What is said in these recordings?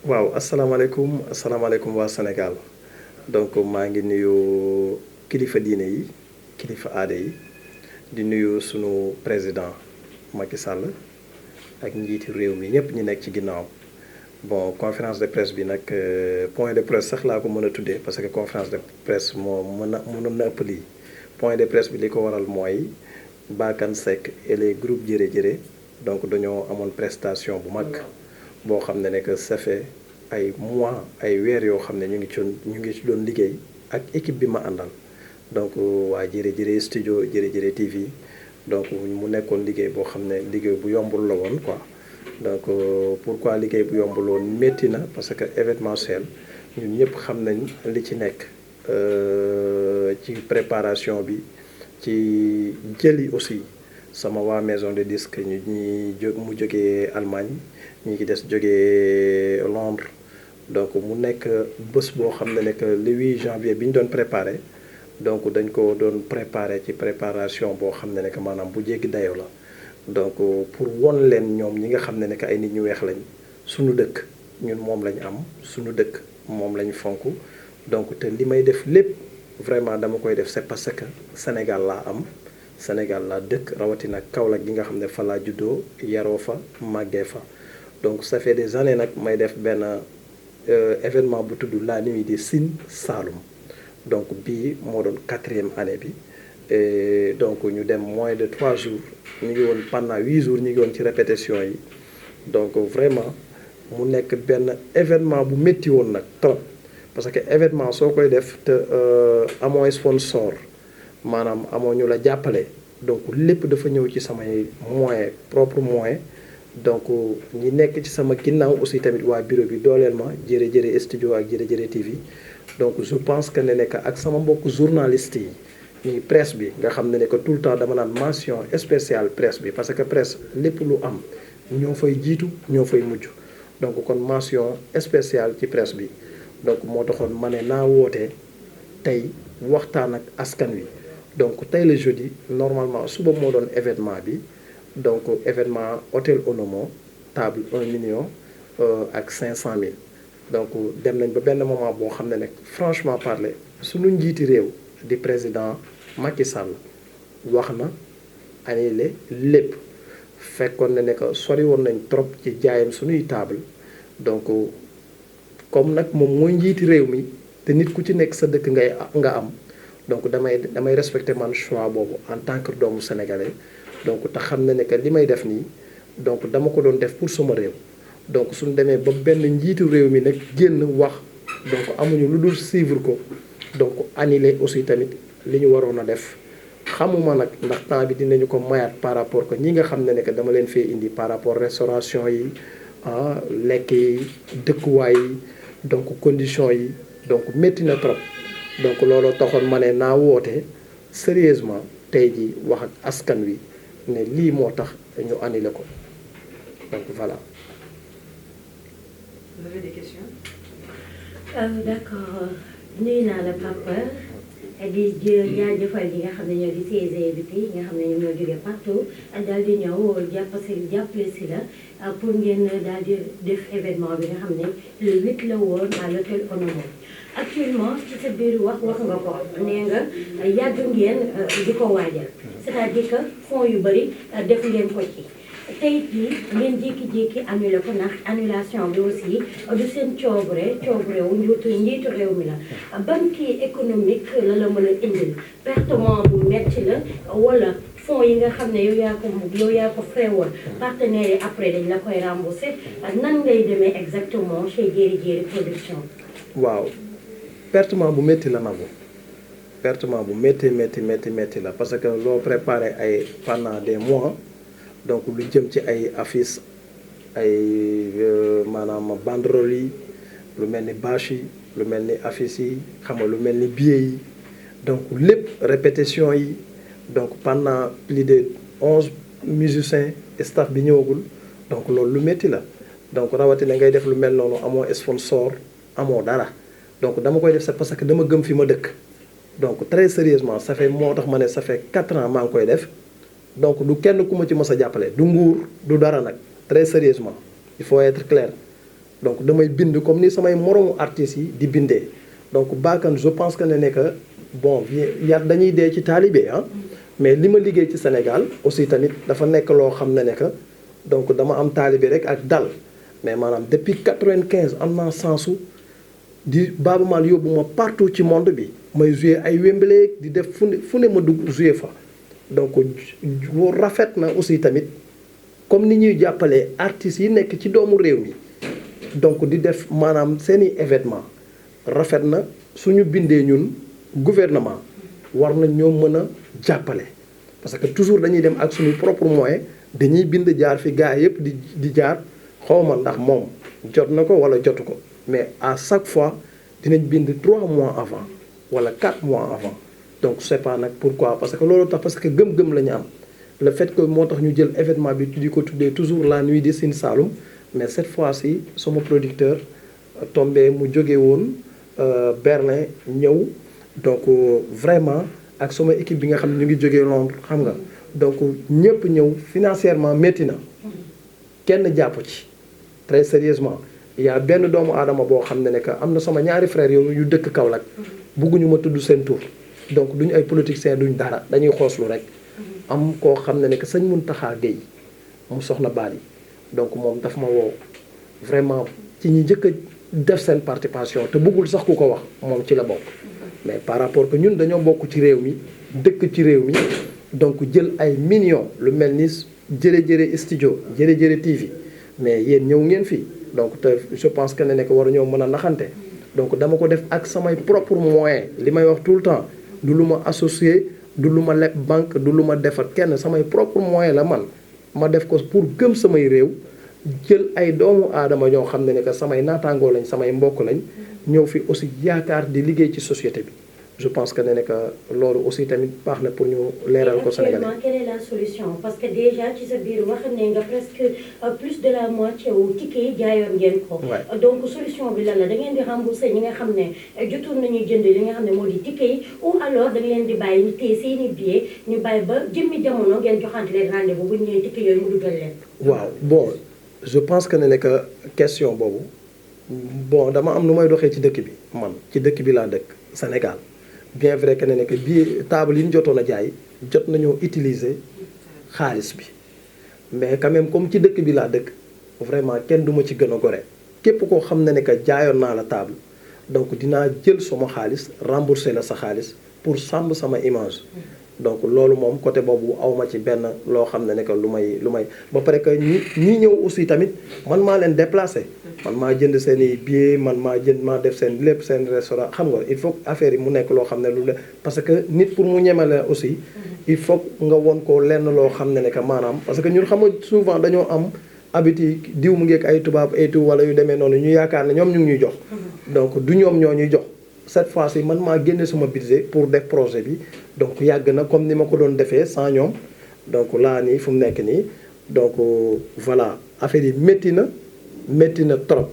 waaw asalaamaaleykum waa Sénégal donc maa ngi nuyu kilifa diine yi kilifa aada yi di nuyu sunu président Macky Sall ak njiiti réew mi ñëpp ñi nekk ci ginnaaw bon conférence de presse bi nag point de presse sax laa ko mën a tuddee parce que conférence de presse moo mënoon na ëpp lii point de presse bi li ko waral mooy Bakane Seck et les groupes Jërë Jërë donc dañoo amoon prestation bu mag boo xam ne que ça fait ay mois ay weer yoo xam ne ñu ngi ci doon liggéey ak équipe bi ma àndal donc waa Jërë Jërë studio Jërë Jërë TV donc mu nekkoon liggéey boo xam ne liggéey bu yombul la woon quoi donc pourquoi liggéey bu yombul woon métti na parce que événementiel ñun ñëpp xam nañ li ci nekk ci préparation bi ci jëli aussi sama waa maison de disque mu jógee Allemagne ñi ngi des jógee Londres donc mu nekk bés boo xam ne que le 8 janvier bi ñu doon préparé donc dañ ko doon préparé ci préparation boo xam ne que maanaam bu jéggi dayoo la donc pour won leen ñoom ñi nga xam ne que ay nit ñu weex lañ suñu dëkk ñun moom lañ am suñu dëkk moom lañ fonk donc te li may def lépp vraiment dama koy def c'est parce que Sénégal laa am Sénégal laa dëkk rawatina Kaolack gi nga xam ne fa laa juddoo yaroo fa màggee fa donc ça fait des années nag may def benn événement bu tudd la nuit des Sine Saloum donc bii moo doon 4e année bi et donc ñu dem moins de 3 jours ñu ngi woon pendant 8 jours ñu ngi woon ci répétition yi donc vraiment mu nekk benn événement bu métti woon nag trop parce que événement soo koy def te amoo sponsor maanaam amoo ñu la jàppale donc lépp dafa ñëw ci samay moyen propre moyen donc ñi nekk ci sama ginnaaw aussi tamit waa bureau bi dooleel ma Jërë Jërë studio ak Jërë Jërë TV donc je pense que ne nekk ak sama mbokk journaliste yi ñuy presse bi nga xam ne que tout le temps dama naan mention spéciale presse bi parce que presse lépp lu am ñoo fay jiitu ñoo fay mujj donc kon mention spéciale ci presse bi donc moo taxoon ma ne naa woote tey waxtaan ak askan wi donc tey le jeudi normalement suba moo doon événement bi donc événement hôtel Onomo table 1 million ak 500 000 donc dem nañ ba benn moment boo xam ne nag franchement parler suñu njiiti réew di président Macky Sall wax na annulé lépp fekkoon na ne que sori woon nañ trop ci jaayam suñuy table donc comme nag moom mooy njiiti réew mi te nit ku ci nekk sa dëkk nga am donc damay respecter man choix boobu en tant que doomu sénégalais donc te xam na ne que li may def nii donc dama ko doon def pour sama réew donc suñu demee ba benn njiitu réew mi nag génn wax donc amuñu lu dul suivre ko donc annulé aussi tamit li ñu waroon a def xamuma nag ndax temps bi dinañu ko mayaat par rapport que ñi nga xam ne que dama leen fee indi par rapport restauration yi lekk yi dëkkuwaay yi donc conditions yi donc métti na trop donc looloo taxoon ma ne naa woote sérieusement tey ji wax ak askan wi ne lii moo tax ñu annulé ko donc voilà. Vous avez des questions? D'accord nuyu naa la papa di jaajëfal yi nga xam ne ñoo di ses invités yi nga xam ne ñoom ñoo jógee partout daal di ñëw jàppale si la pour ngeen daal di def événement bi nga xam ne le 8 la woon à l'hôtel Onomo. Actuellement ci sa biir wax nga ko nee nga yàgg ngeen di ko waajal c'est-à-dire que fonds yu bëri def ngeen ko ci tey jii ngeen jékki-jékki annulé ko ndax annulation bi aussi du seen coobare wu njiitu réew mi la ban kii économique la mën a indil pertement bu metti la wala fonds yi nga xam ne yow yaa ko frais woon partenaires yi après dañ la koy remboursé nan ngay demee exactement chez Jërë Jërë production. waaw pertement bu métti la nagu pertement bu métti la parce que loo préparé ay pendant des mois donc lu jëm ci ay affiches ay maanaam banderole yi lu mel ni bâche yi lu mel ni affiches yi xam nga lu mel ni billets yi donc lépp répétition yi donc pendant plus de 11 musiciens staff bi ñëwagul donc loolu lu métti la donc rawatina ngay def lu mel noonu amoo sponsor amoo dara donc dama koy def c'est parce que dama gëm fi ma dëkk donc très sérieusement ça fait moo tax ma ne ça fait 4 ans maa ngi koy def donc du kenn ku ma ci mës a jàppale du nguur du dara nag très sérieusement il faut être clair donc damay bind comme ni samay moromu artistes yi di bindee donc Bakane je pense que ne que bon yar dañuy dee ci taalibe ah mais li ma liggéey ci Sénégal aussi tamit dafa nekk loo xam ne que donc dama am taalibe rek ak dal mais maanaam depuis 95 am naa sensu di Baaba Maal yóbbu ma partout ci monde bi may joué ay Wembley di def fu ne ma dugg joué fa donc rafet na aussi tamit comme ni ñuy jàppalee artistes yi nekk ci doomu réew mi donc di def maanaam seeni événement rafet na suñu bindee ñun gouvernement war na ñoo mën a jàppale parce que toujours dañuy dem ak suñu propre moyen dañuy bind jaar fi gars yëpp di jaar xawma ndax moom jot na ko wala jotu ko mais à chaque fois dinañ bind 3 mois avant wala 4 mois avant donc c'est pas nag pourquoi parce que loolu tax parce que gëm-gëm la ñu am le fait que moo tax ñu jël événement bi di ko tuddee toujours la nuit de Sine Saloum mais cette fois-ci sama producteur tombé mu jóge woon Berlin ñëw donc vraiment ak sama équipe bi nga xam ne ñu ngi jógee Londres xam nga donc ñëpp ñëw financièrement métti na kenn jàpp ci très sérieusement il y a benn doomu aadama boo xam ne que am na sama ñaari frères yow yu dëkk Kaolack bugguñu ma tudd seen tur donc duñu ay politiciens duñ dara dañuy xooslu rek am koo xam ne que sëñ Mountakha Gueye mu soxna Bali donc moom daf ma woo vraiment ci ñi njëkk a def seen participation te bëggul sax ku ko wax moom ci la bokk mais par rapport que ñun dañoo bokk ci réew mi dëkk ci réew mi donc jël ay millions lu mel ni jërë studio jërë TV mais yéen ñëw ngeen fii donc te je pense que ne que war ñoo mën a naxante donc dama ko def ak samay propre moyen li may wax tout le temps du lu ma associé du lu ma leb banque du lu ma defar kenn samay propre moyen la man ma def ko pour gëm samay réew jël ay doomu aadama ñoo xam ne que samay naataangoo lañ samay mbokk lañ ñëw fi aussi yaakaar di liggéey ci société bi je pense que ne que loolu aussi tamit baax na pour ñu leeral ko Sénégalais. Actuellement, quelle est la solution parce que déjà ci sa biir wax ne nga presque plus de la moitié wu ticket yi jaayoon ngeen ko. donc solution bi lan la da ngeen di rembourser ñi nga xam ne jotoon nañuy jënd li nga xam ne moo di ticket yi ou alors da leen di bàyyi ñu téye seeni billet ñu bàyyi ba jëmmi jamono ngeen joxante leen rendez-vous bu ñu ñëwee ticket yooyu mu dugal leen. waaw bon je pense que ne que question boobu bon dama am nu may doxee ci dëkk bi man ci dëkk bi laa dëkk Sénégal. bien vrai que ne que bii table yi ñu jotoon a jaay jot nañoo utiliser xaalis bi mais quand même comme ci dëkk bi laa dëkk vraiment kenn du ma ci gën a gore képp koo xam ne que jaayoon naa la table donc dinaa jël sama xaalis rembourser la sa xaalis pour sàmm sama image donc loolu moom côté boobu awma ci benn loo xam ne que lu may ba pare que ñi ñëw aussi tamit man maa leen déplacé man maa jënd seen i billets man maa def seen lépp seen restaurant xam nga il faut affaire yi mu nekk loo xam ne lu la parce que nit pour mu ñemale aussi il faut nga won ko lenn loo xam ne que maanaam parce que ñun xam nga souvent dañoo am habitude diw mu ngeek ay tubaab et tout wala yu demee noonu ñu yaakaar ne ñoom ñu ngi ñuy jox donc du ñoom ñoo ñuy jox cette fois-ci man maa génne sama budget pour def projet bi donc yàgg na comme ni ma ko doon defee sans ñoom donc laa nii fu mu nekk nii donc voilà affaire yi métti na trop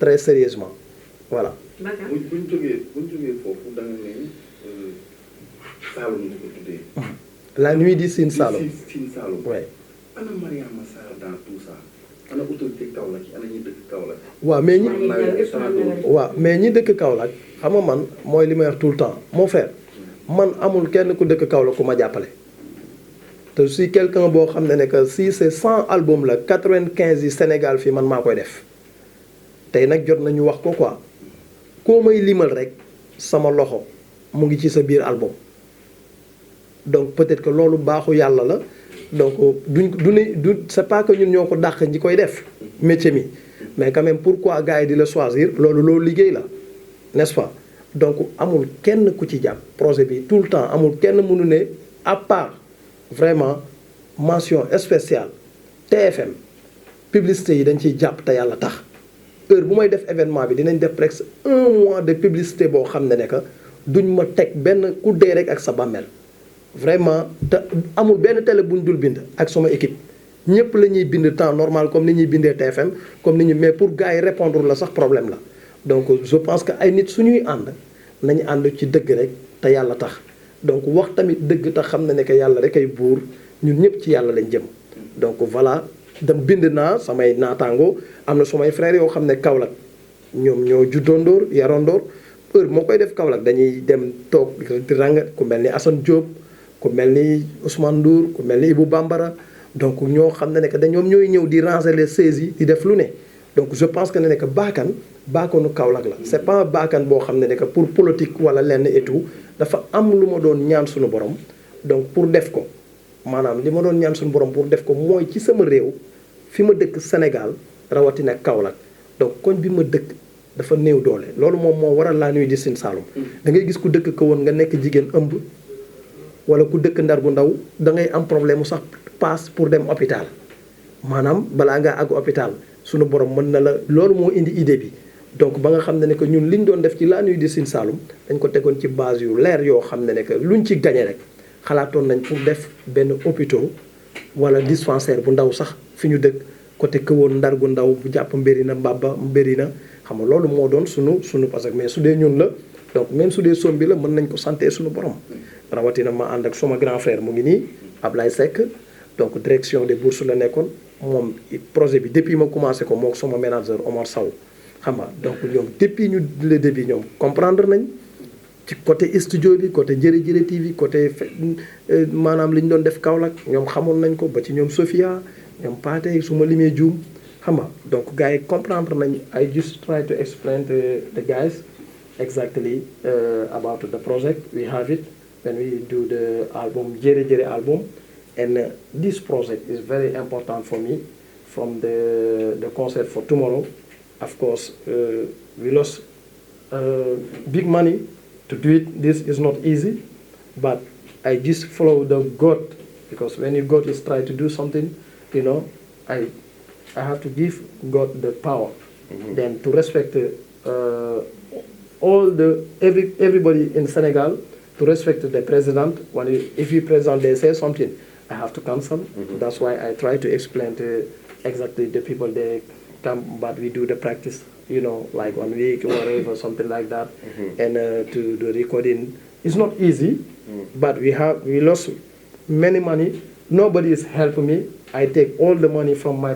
très sérieusement voilà. bu ñu jógee foofu da nga ne Saloum nga ko tuddee. la nuit di Sine Saloum. Sine Saloum. oui. ana Mariama Sarr dans tout ça ana autorité Kaolack ana ñi dëkk Kaolack. waaw mais ñi dëkk Kaolack xam nga man mooy li may wax tout le temps mon frère man amul kenn ku dëkk Kaolack ku ma jàppale. te si quelqu'un boo xam ne que si c'est 100 albums la 95 yi Sénégal fii man maa koy def tey nag jot nañu wax ko quoi koo may limal rek sama loxo mu ngi ci sa biir album donc peut-être que loolu baaxu yàlla la donc du c'est pas que ñun ñoo ko dàq ñi koy def métier mi mais quand même pourquoi gars yi di la choisir loolu liggéey la n'est-ce pas donc amul kenn ku ci jàpp projet bi tout le temps amul kenn mënu ne à part vraiment mention spéciale TFM publicité yi dañ ciy jàpp te yàlla tax heure bu may def événement bi dinañ def presque 1 mois de publicité boo xam ne que duñ ma teg benn ku dee rek ak sa bàmmeel vraiment te amul benn télé buñ dul bind ak sama équipe ñëpp la ñuy bind temps normal comme ni ñuy bindee TFM comme ni ñu mais pour gars yi répondre la sax problème la donc je pense que ay nit suñuy ànd nañu ànd ci dëgg rek te yàlla tax donc wax tamit dëgg te xam na ne que yàlla rek ay buur ñun ñëpp ci yàlla lañ jëm donc voilà dem bind naa samay naataango am na sumay frères yoo xam ne Kaolack ñoom ñoo juddoondoor yarondoor heure moo koy def Kaolack dañuy dem toog di rang ku mel ni Assane Diop ku mel ni Ousmane Ndour ku mel ni Ibou Bambara donc ñoo xam ne que ñoom ñooy ñëw di ranger les seize yi di def lu ne donc je pense que ne que baakanu Kaolack la c'est pas baakan boo xam ne que pour politique wala lenn et tout dafa am lu ma doon ñaan suñu borom donc pour def ko maanaam li ma doon ñaan suñu borom pour def ko mooy ci sama réew fi ma dëkk Sénégal rawatina Kaolack donc koñ bi ma dëkk dafa néew doole loolu moom moo waral la nuit du Sine Saloum da ngay gis ku dëkk ko woon nga nekk jigéen ëmb wala ku dëkk Ndar gu ndaw da ngay am problème mu sax passe pour dem hôpital maanaam balaa ngaa àgg hôpital suñu borom mën na la loolu moo indi idée bi donc ba nga xam ne que ñun liñ doon def ci la nuit du Sine Saloum dañ ko tegoon ci base yu leer yoo xam ne que luñ ci gagné rek xalaatoon nañ pour def benn hôpital wala dispensaire bu ndaw sax fi ñu dëkk côté Këwoon Ndar gu ndaw bu jàpp Mbérina Mbaba Mbérina xam nga loolu moo doon sunu parce que mais su dee ñun la donc même su dee somme bi la mën nañ ko santé suñu borom rawatina ma ànd ak suma grand frère mu ngi nii Ablaye Seck donc direction des bourses la nekkoon moom projet bi depuis ma commencé ko moom sama manager Omar Sow xam nga donc ñoom depuis ñu le début ñoom comprendre nañ ci côté studio bi côté Jërëjërë TV côté maanaam li ñu doon def Kaolack ñoom xamoon nañ ko ba ci ñoom Sofia ñoom Paate su ma limee juum xam nga donc gars yi comprendre nañ I just try to explain to the guys exactly about the project we have it when we do the album Jërëjërë album and this project is very important for me from the concert for tomorrow. Of course, we lost big money to do it. This is not easy, but I just follow the God, because when you God is trying to do something, you know, I have to give God the power, then to respect everybody in Senegal, to respect the president. If the president they say something, I have to cancel. That's why I try to explain to exactly the people they come, but we do the practice, you know, like 1 week or whatever, something like that. And to the recording, it's not easy, but we lost many money. Nobody is helping me. I take all the money from my